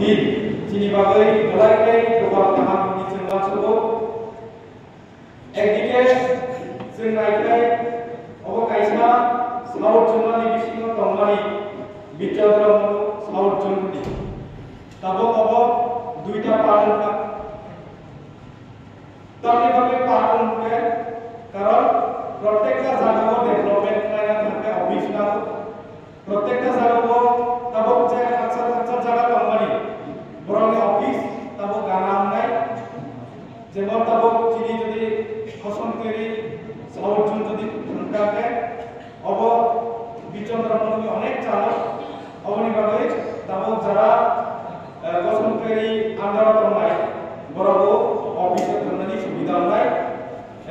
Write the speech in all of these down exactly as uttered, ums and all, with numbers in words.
Chini bagwi belai khe dophal kaham hwnwi chwng uansugo. Ekdike chwng naikhai obo kaisa South Zone ni bisingo tongmani Bichandra Monu South Zone ni. Tabuk obo duita part wngkha. Tamni bagwi part wngkhe, karon protekta jagao development khlaina thangkhe office nango. Protekta jagao tabuk je haksa haksa jaga tongmani borokni office tabuk gana wngnai. Jemon tabuk chini jodi Hosom Keri South Zone jodi thangkha khe, obo Bichandra Monu ni onek chalo. Oboni bagwi tabuk jara, eh, Hosom Keri under o tongnai borokbo office o thangnani subida wngnai.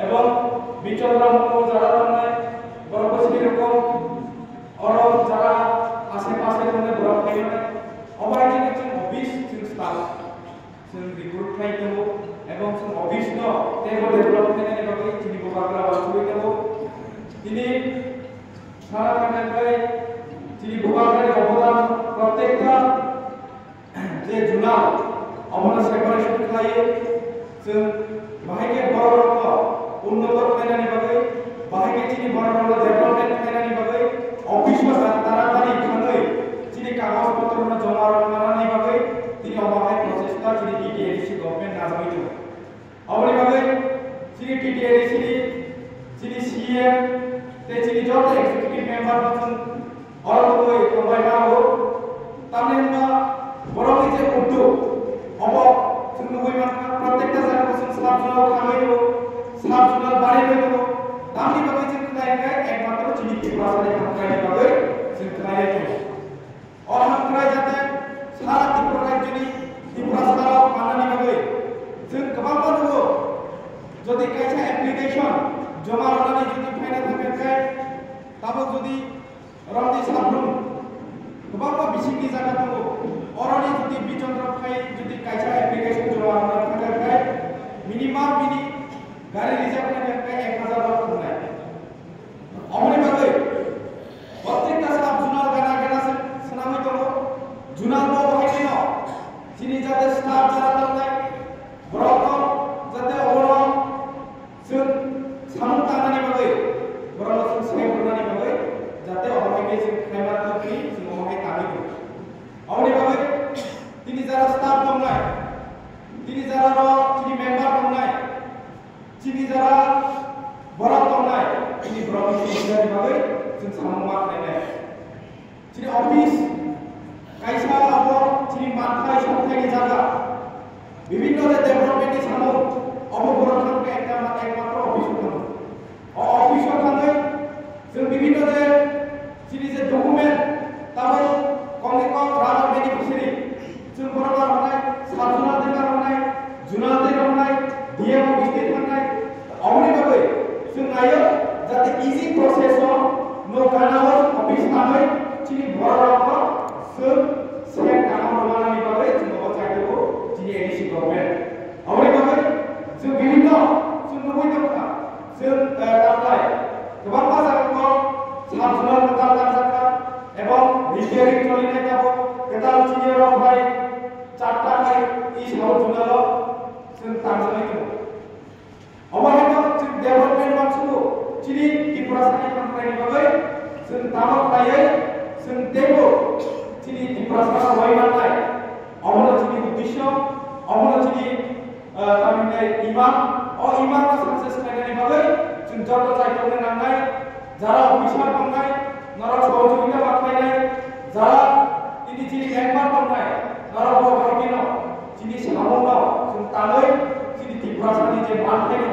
Ebong Bichandra Monu jara tongnai borokbo sini rokom oro jara ashe pashe tongnai borok phaimani. Obo hai khe chwng office chwng staff chwng recruit khlai tongo, ebong chwng office no teibo develop khlainani bagwi chini bubagra uansugwi tongo. Tini sana thangnakhai chini bubagrani obodan protekta je junal obono separation khlaiwi chwng bahai khe bororokno unnoto khlainani bagwi, bahai khe chini bororokno development khlainani bagwi, office o taratari thangwi chini kagoj potrokno joma rwmanani bagwi tini omo hai prochesta chini B T A D C government najagwi tongo. Oboni bagwi chini B T A D C ni, chini C M tei chini joto executive member no chwng oro tongwi tongbai mano. Tamni hwnba borokni je uddog, obo chwng nugwi mankha, protekta jagao chwng sub zonal thangwi tongo, sub zonal barwi tongo. Tamni bagwi chwng khlai khe ekmatro chini Tiprasani hamkraini bagwi chwng khlai tongo. O hamkrai jate sara Tripura rajyoni Tiprasa rok manani bagwi chwng kwbangma nugo. Jodi kaisa application joma rwnani jodi phaina thangkha khe, tabuk jodi Romdi Sabrum kwbangma bisingni jaga tongo. Oroni jodi Bichondro khai jodi kaisa application joma rwna thangkha khe, minimum bini gari reserve khaikha khe ek hazar rok thangnai. Oboni bagwi protekta sub zonal gana gana se swnamwi tongo. Zonal bo bahai kheno chini jate staff jara tongnai borokno jate obono chwng samung tangnani bagwi, borokno chwng seng rwnani bagwi jate obo hai khe chwng khlai mano thwi chwng omo hai tangwi tongo. Oboni bagwi tini jara staff tongnai, tini jara rok chini member tongnai, chini jara borok tongnai, chini borokni subidani bagwi chwng samung ma khlainai. Chini office kaisa abo chini manthai songthaini jaga, bibhinno je development ni samung, obo borok thangkhe ekta ma-, ekmatro office o thango. O office o thangwi chwng bibhinno je chini je document, tabuk kokni kok rubber beneficiary, chwng borok ma rwnai, sub zonal tei ma rwnai, zonal tei rwnai, D M office tei thangnai. Oboni bagwi chwng naio jate easy process o no gana o office thangwi chini borok rokno chwng seng kaham rwmanani bagwi chwng obo chai tongo chini A D C government. Oboni bagwi chwng bibhinno chwng nugwi tongkha, chwng, eh, taklai kwbangma jagao sub zonal kwtal tangjak kha ebong repairing cholinai tabuk kwtal chini rok bai charta hai i sub zonal o chwng tangjagwi tongo. Obo hai no chwng development uansugo chini Tiprasani hamkraini bagwi chwng tamo khlaiwi chwng teibo chini Tiprasa roi mannai. Obono chini uddesyo, obono chini, ah, tamni hwnwi imang, o imang no success khlainani bagwi chwng joto chaitok nangnai, jara officer tongnai, norok sohojogita ma khlainai, jara tini chini member tongnai, norok bo bahai kheno chini samungno chwng tanwi chini Tiprasani je manthai no